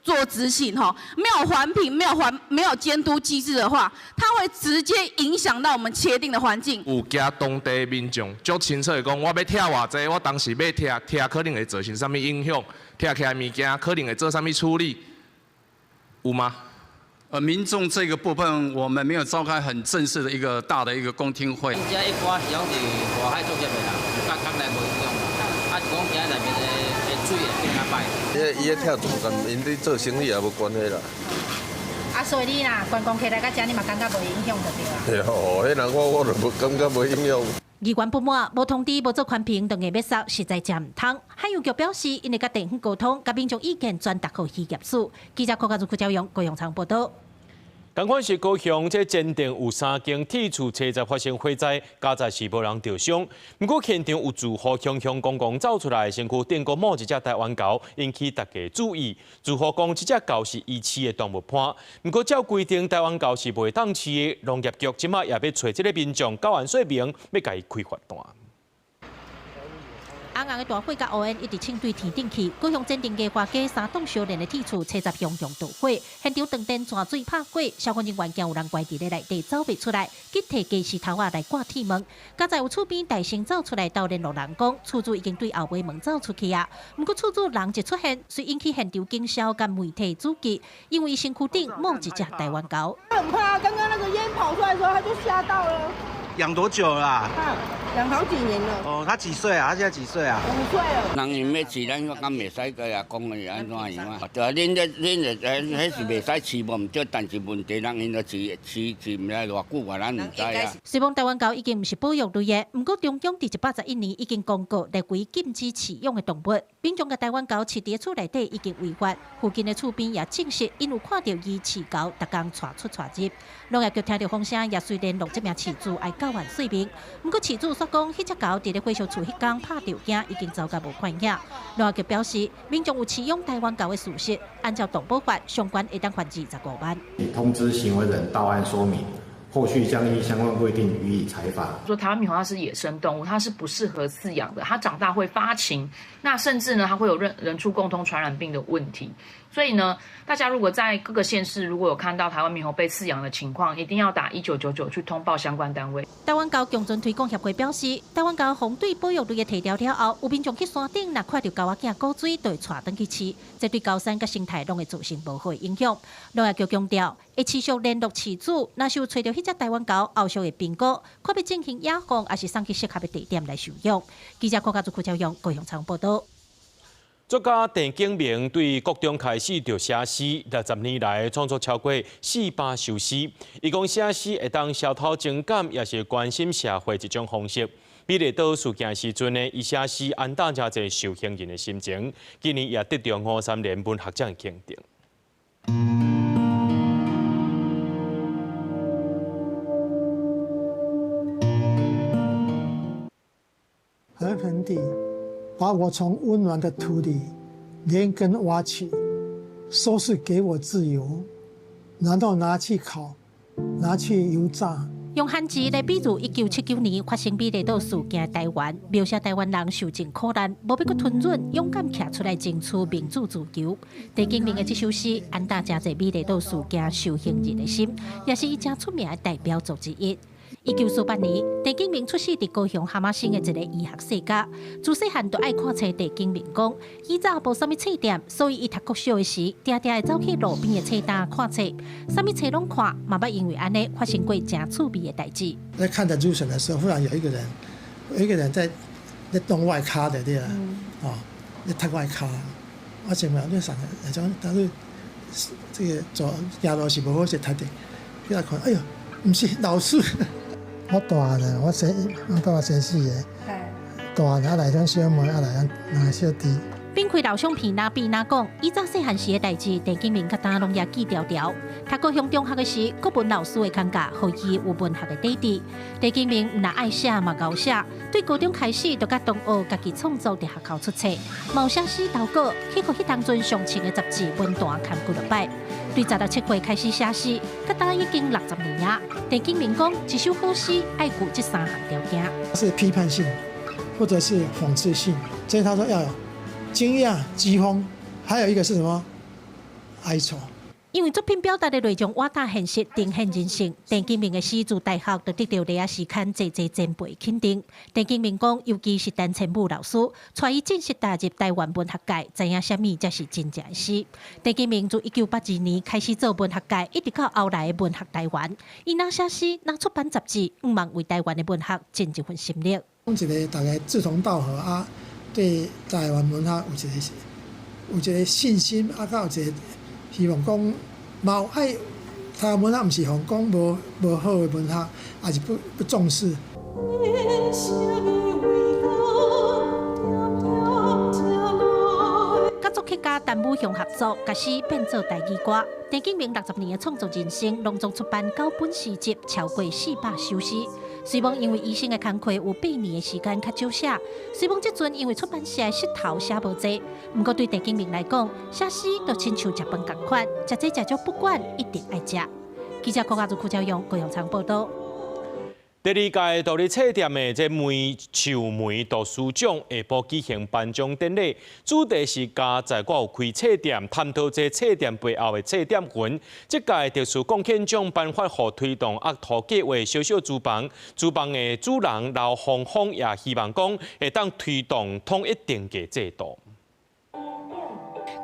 執行哈，沒有環評、沒有監督機制的話，它會直接影響到我們茄萣的環境。有驚當地民眾足清楚的講，我欲拆偌濟，我當時欲拆，拆可能會造成啥物影響，拆起來物件可能會做啥物處理，有嗎？民眾這個部分，我們沒有召開很正式的一個大的一個公聽會。這一般是攏是外海作業的啦，佮港內無影響。啊，是講今內面的水會變較歹。伊伊拆船佮𪜶咧做生意也無關係啦。啊，所以你若觀光客來到遮，你嘛感覺無影響就對啊。對哦，彼人我就無感覺無影響。議員不滿，無通知、無做環評，就硬欲殺，實在誠毋通。海洋局表示，𪜶會佮地方溝通，共民眾意見轉達予漁業署。記者柯家如、柯昭陽、高雄場報導。仝款是高雄，這前鎮有三間鐵厝，初十發生火災，佳哉是無人著傷。毋過現場有住戶雄雄公公走出來，身軀頂閣某一隻台灣猴，引起大家注意。住戶講，這隻猴是伊飼的動物伴。毋過照規定，台灣猴是袂當飼的。農業局這馬也欲揣這个民眾交完說明，欲共伊開罰單。紅紅的大火佮烏煙一直衝對天頂去，高雄前鎮藝華街三棟相連的鐵厝，初十熊熊著火，現場斷電、泉水拍過，消防人員驚有人關佇咧內底走袂出來，緊提雞匙頭仔來掛鐵門。佳哉有厝邊大聲走出來，鬥聯絡人講，厝主已經對後尾門走出去啊。毋過厝主人一出現，遂引起現場警消佮媒體注意，因為身軀頂某一隻台灣猴。很怕，剛剛那個煙跑出來的時候，他就嚇到了。養多久了啊？養好幾年了。哦，他幾歲啊？他現在幾歲啊？5歲了。人𪜶欲飼，咱敢袂使共伊講是按怎樣啊？對啊，恁這恁這彼是袂使飼無毋對，但是問題人𪜶都飼飼飼毋知偌久啊，咱毋知啊。雖講台灣猴已經毋是保育類的，毋過中央佇111年已經公告列為禁止飼養的動物。民眾共台灣猴飼佇厝內底已經違法，附近的厝邊也證實，𪜶有看著伊飼猴，逐工帶出帶入。農業局聽著風聲，也隨聯絡這名飼主愛交還說明。毋過飼主煞講，彼隻猴佇咧火燒厝彼工拍著驚，已經走甲無看影。農業局表示，民眾有飼養台灣猴的事實，按照動保法，相關會當罰25萬。通知行為人到案說明，後續將依相關規定予以裁罰。說台灣獼猴它是野生動物，它是不適合飼養的，它長大會發情，那甚至呢，它會有人畜共通傳染病的問題。所以呢，大家如果在各個縣市如果有看到台灣獼猴被飼養的情況，一定要打1999去通報相關單位。台灣猴共存推廣協會表示，台灣猴予對保育類的提掉了後，有民眾去山頂，若看著猴仔囝古錐，就會帶轉去飼，這對高山佮生態攏會造成無好的影響。農業局強調，會持續聯絡飼主，若是有揣著彼隻台灣猴後續會評估，看欲進行野放，抑是送去適合的地點來收養。記者郭家祖、柯昭勇高雄採訪報導。作家鄭景明對國中開始就寫詩，60年來創作超過400首詩。伊講寫詩會當消透情感，也是關心社會一種方式。美麗島事件時陣呢，伊寫詩安撫誠濟受刑人的心情。今年也得著吳三連文學獎肯定。狠狠地把我從溫暖的土裡連根挖起，說是給我自由，然後拿去烤，拿去油炸。用漢字來比喻1979年發生美麗島事件的台灣，描寫台灣人受盡苦難，無欲閣吞忍，勇敢徛出來爭取民主自由。鄭景明的這首詩，安撫誠濟美麗島事件受刑人的心，也是伊誠出名的代表作之一。1948年，鄭景明出世佇高雄哈瑪星的一个醫學世家，自細漢就愛看冊。鄭景明講，以早無啥物冊店，所以伊讀國小的時，定定會走去路邊的冊摊看冊，啥物冊攏看，嘛捌因為按呢發生過誠趣味的代誌。在看得入神的時候，忽然有一個人，有一個人在動我跤的對啦，哦，咧踢我跤，我前面咧想，那種但是這個走行路是無好勢踢的，起來看，哎喲，毋是老師。我大漢啦，我爸爸生四个，大漢啊來兩小妹，啊來兩個小弟。反開老相片，若比若講，以早細漢時的代誌，鄭景明佮今攏也記牢牢。讀高雄中學的時，國文老師的框架，予伊有文學的底底。鄭景明毋但愛寫嘛𠢕寫，對高中開始就佮同學家己創作佇學校出冊，嘛有寫詩投稿，去予彼當陣上穿的雜誌文壇刊幾落擺。對16、7歲開始寫詩，佮今已經60年啊。鄭景明講，一首好詩愛具這三項條件：是批判性，或者是諷刺性。所以他說要有驚訝、譏諷，還有一個是什麼？哀愁。因為作品表達的內容倚打現實，呈現人性。鄭景明的詩自大學就得著麗亞時刊濟濟前輩肯定。鄭景明講，尤其是陳千武老師，帶伊正式踏入台灣文學界，知影啥物才是真正的詩。鄭景明自1982年開始做文學界，一直到後來的文學台灣，伊若寫詩，若出版雜誌，向望為台灣的文學盡一份心力。講一個大家志同道合啊，對台灣文學有一個信心啊，佮有一個希望講，嘛有愛台灣文學，毋是講無好的文學，抑是不重視。佮作曲家陳武雄合作，共詩變做台語歌。鄭景明60年的創作人生，攏總出版九本詩集，超過400首詩。雖罔因為醫生的工課有8年的時間較少寫，雖罔這陣因為出版社的穡頭寫無濟，毋過對鄭景明來講，寫詩就親像食飯仝款，食濟食少不管，一定愛食。記者郭家祖、柯昭勇、高雄採訪報導。第二屆獨立冊店的這梅樹梅讀書獎下晡舉行頒獎典禮，主題是佳哉我有開冊店，探討這冊店背後的冊店魂。這屆特殊貢獻獎頒發予推動鴨塗計畫小小廚房，廚房的主人劉芳芳也希望講會當推動統一定價制度。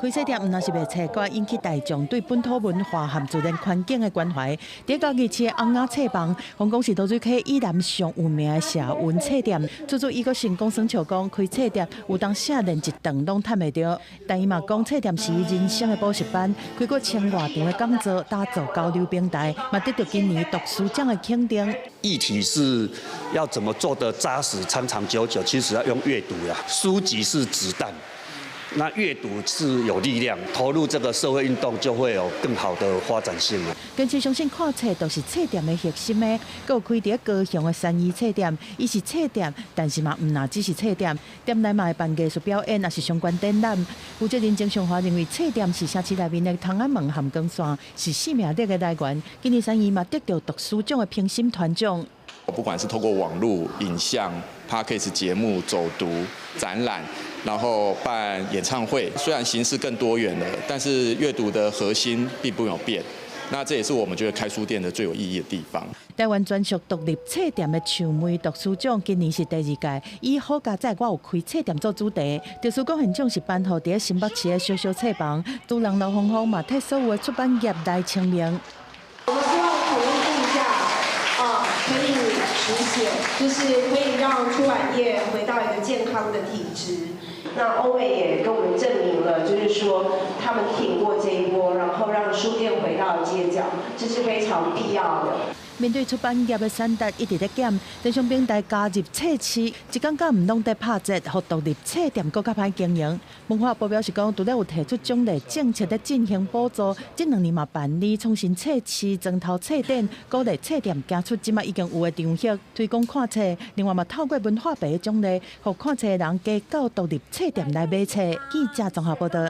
開冊店毋但是賣冊，閣引起大眾對本土文化和自然環境的關懷。佇嘉義市的尪仔冊房，香港是濁水溪以南上有名的社運冊店。足足伊閣成功耍笑講，開冊店有當時連一頓攏趁袂著。但伊嘛講，冊店是伊人生的補習班，開過千外場的講座，打造交流平台，嘛得著今年讀書獎的肯定。議題是要怎麼做得紮實、長長久久，其實要用閱讀啦。書籍是子彈。那閱讀是有力量，投入這個社會運動就會有更好的發展性了。堅持相信看冊就是冊店的核心的，閣有開佇高雄的三義冊店，伊是冊店，但是嘛毋若只是冊店，店內嘛會辦藝術表演，抑是相關展覽。負責人曾尚華認為，冊店是城市內面的窗仔門和光線，是生命力的來源。今年三義嘛得著讀書獎的評審團獎。不管是透過網路、影像、Podcast 節目、走讀、展覽，然後辦演唱會，雖然形式更多元了，但是閱讀的核心並沒有變。那這也是我們覺得開書店的最有意義的地方。台灣專屬獨立冊店的樹梅讀書獎今年是第二屆，以好佳哉我有開冊店做主題。特殊貢獻獎是頒予佇新北市的小小冊房，主人劉芳芳嘛替所有的出版業來簽名。我們希望統一定價。謝，就是可以讓出版業回到一個健康的體質。那歐美也跟我們證明了，就是說他們挺過這一波，然後讓書店回到街角，這是非常必要的。面對出版業的產值一直咧減，電商平台加入冊市，一感覺毋攏佇拍折，予獨立冊店閣較歹經營。文化部表示講，除了有提出獎勵政策咧進行補助，這兩年嘛辦理創新冊市、磚頭冊展，鼓勵冊店行出這馬已經有的場域，推廣看冊。另外嘛，透過文化部的獎勵，予看冊的人加到獨立冊店來買冊。記者綜合報道。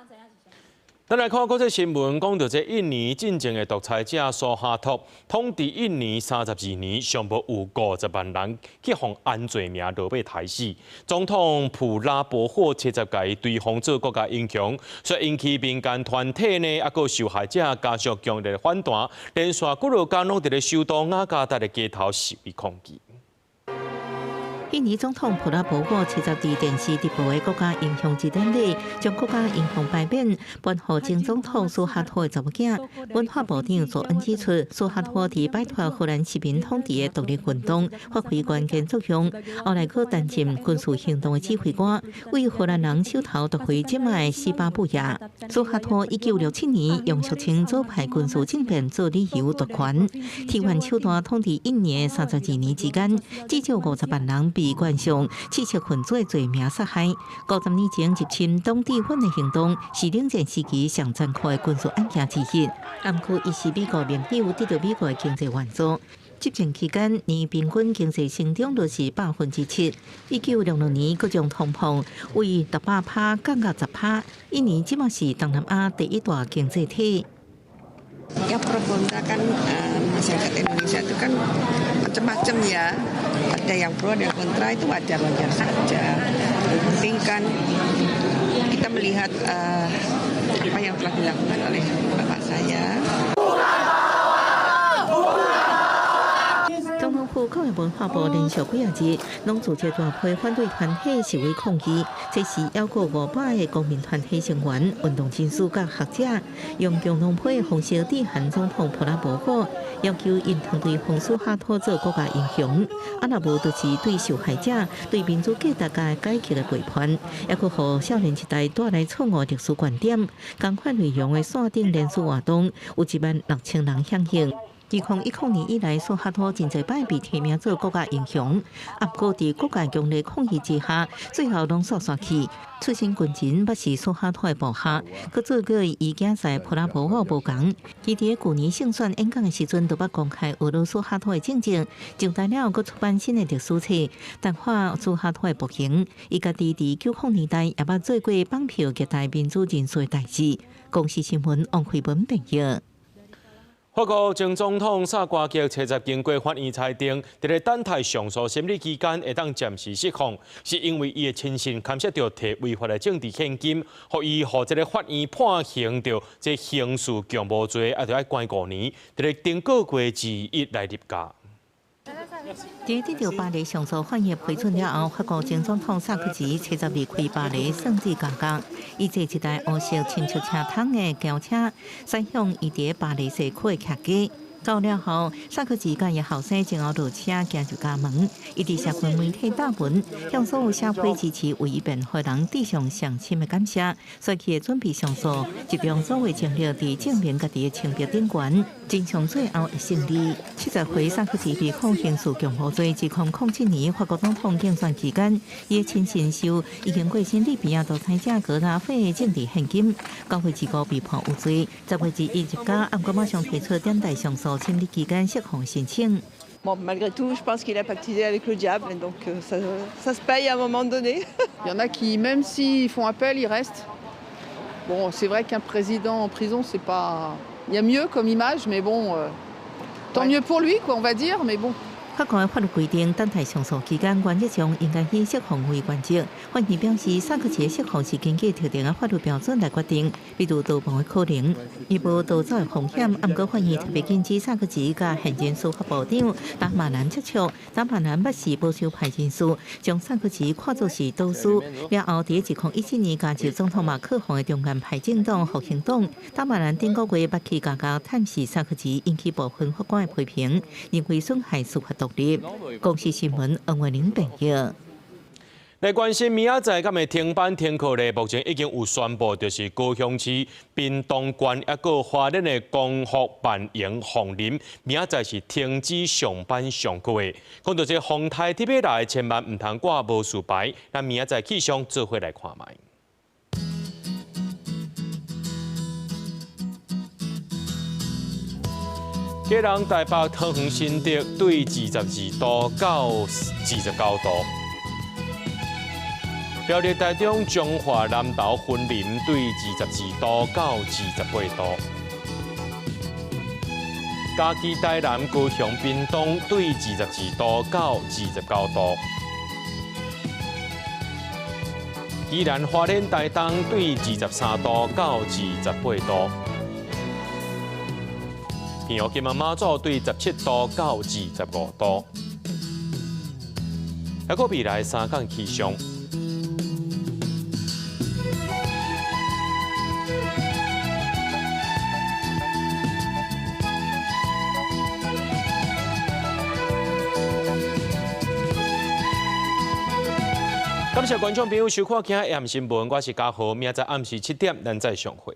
咱來看國際新聞，講著這印尼進前的獨裁者蘇哈托統治印尼32年，上無有50萬人去予按罪名落尾刣死。總統普拉博霍70共伊追封做國家英雄，所以引起民間團體呢，抑閣受害者家屬強烈反彈，連續幾落工攏佇咧首都雅加達的街頭示威抗議。印尼總統普拉博沃70佇電視直播的國家英雄之典禮，將國家英雄牌匾頒予前總統蘇哈托的查某囝。文化部長佐恩指出，蘇哈托佇擺脫荷蘭殖民統治的獨立運動發揮關鍵作用，後來閣擔任軍事行動的指揮官，為荷蘭人手頭奪回這擺的西巴布亞。蘇哈托1967年用俗稱左派軍事政變做理由奪權，替換手段統治印尼32年之間，至少50萬人被冠上刺殺分子的罪名殺害。50年前入侵東帝汶的行動，是冷戰時期上殘酷的軍事案件之一。毋過，伊是美國盟友，得到美國的經濟援助。執政期間，年平均經濟成長率是7%。1966年，閣將通膨為600趴降到10趴。印尼這馬是東南亞第一大經濟體。 Ya pro kontra kan masyarakat Indonesia itu kan macam-macam ya. Ada yang pro, ada yang kontra, itu wajar-wajar saja. Yang penting kan kita melihat apa yang telah dilakukan oleh bapak saya. 總統府教育文化部連續幾仔日，攏組織大批反對團體示威抗議，這時猶閣500個公民團體成員、運動人士佮學者，用共同批的方式致函總統普拉博沃，要求𪜶通追封蘇哈托做國家英雄。啊，若無就是對受害者、對民主價值佮改革的背叛，抑閣予少年一代帶來錯誤歷史觀點。仝款內容的線頂聯署活動，有1萬6千人響應。2010年以來，蘇哈托真濟擺被提名做國家英雄，啊，毋過佇各界強烈抗議之下，最後攏煞煞去。出身軍人，捌是蘇哈托的部下，閣做過伊囝婿普拉博沃無仝。伊佇舊年勝選演講的時陣，就捌公開訛辱蘇哈托的政績，上台了閣出版新的歷史冊，淡化蘇哈托的暴行。伊家己佇90年代也捌做過綁票擊退民主人士的代誌。公視新聞王慧文編譯。法國前總統薩瓜吉70經過法院裁定，佇咧等待上訴審理期間會當暫時釋放，是因為伊的親信牽涉著提違法的政治獻金，予伊予這个法院判刑著這刑事共謀罪，啊，著愛關5年，佇咧頂個月21來入監。佇得著巴黎上訴法院批准了後，法國前總統薩科齊70離開巴黎聖地監獄，伊坐一台烏色伸出車窗的轎車，駛向伊佇巴黎西區的徛家。到了後，薩科齊佮伊後生前後落車行入家門，伊佇社群媒體貼文，向所有社會支持為伊辯護人致上上深的感謝。隨去準備上訴，集中所有精力佇證明家己的清白頂懸，真相最後會勝利。70歲薩科齊被控刑事共謀罪，2007年法國總統競選期間，伊的親信受已經過身利比亞獨裁者格達費的政治獻金，9月25被判有罪，10月21入監，毋過馬上提出等待上訴審理期間釋放申請。 Bon, malgré tout, je pense qu'il a pactisé avec le diable, donc ça, ça se paye à un moment donné. Il y en a qui, même s'ils font appel, ils restent. Bon, c'est vrai qu'un président en prison, c'est pas. Il y a mieux comme image, mais bon, tant mieux pour lui, quoi, on va dire, mais bon. 法國的法律規定，等待上訴期間，原則上應該以釋放為原則。法院表示，薩科齊的釋放是根據特定的法律標準來決定，比如逃亡的可能，伊無逃走的風險。毋過，法院特別禁止薩科齊佮現任司法部長達馬南接觸。達馬南捌是保守派人士，將薩科齊看作是導師。了後，佇2017年加入總統馬克宏的中間派政黨復興黨。達馬南頂個月捌去加加探視薩科齊，引起部分法官的批評，認為損害司法獨獨立。公視新聞黃慧玲編譯。來關心明仔載敢會停班停課咧？目前已經有宣布，就是高雄市屏東縣抑閣花蓮的光復萬榮鳳林，明仔載是停止上班上課的。講到這風颱特別來，千萬毋通掛無事牌。咱明仔載氣象做伙來看覓。基隆、台北、桃園、新竹對22度到29度。苗栗、台中、彰化、南投、雲林對22度到28度。嘉義、台南、高雄、屏東對22度到29度。宜蘭、花蓮、台東對23度到28度。澎湖、金門、馬祖對17度到25度。抑閣未來三工氣象。感謝觀眾朋友收看今日暗新聞，我是嘉豪，明仔載暗時7點，咱再相會。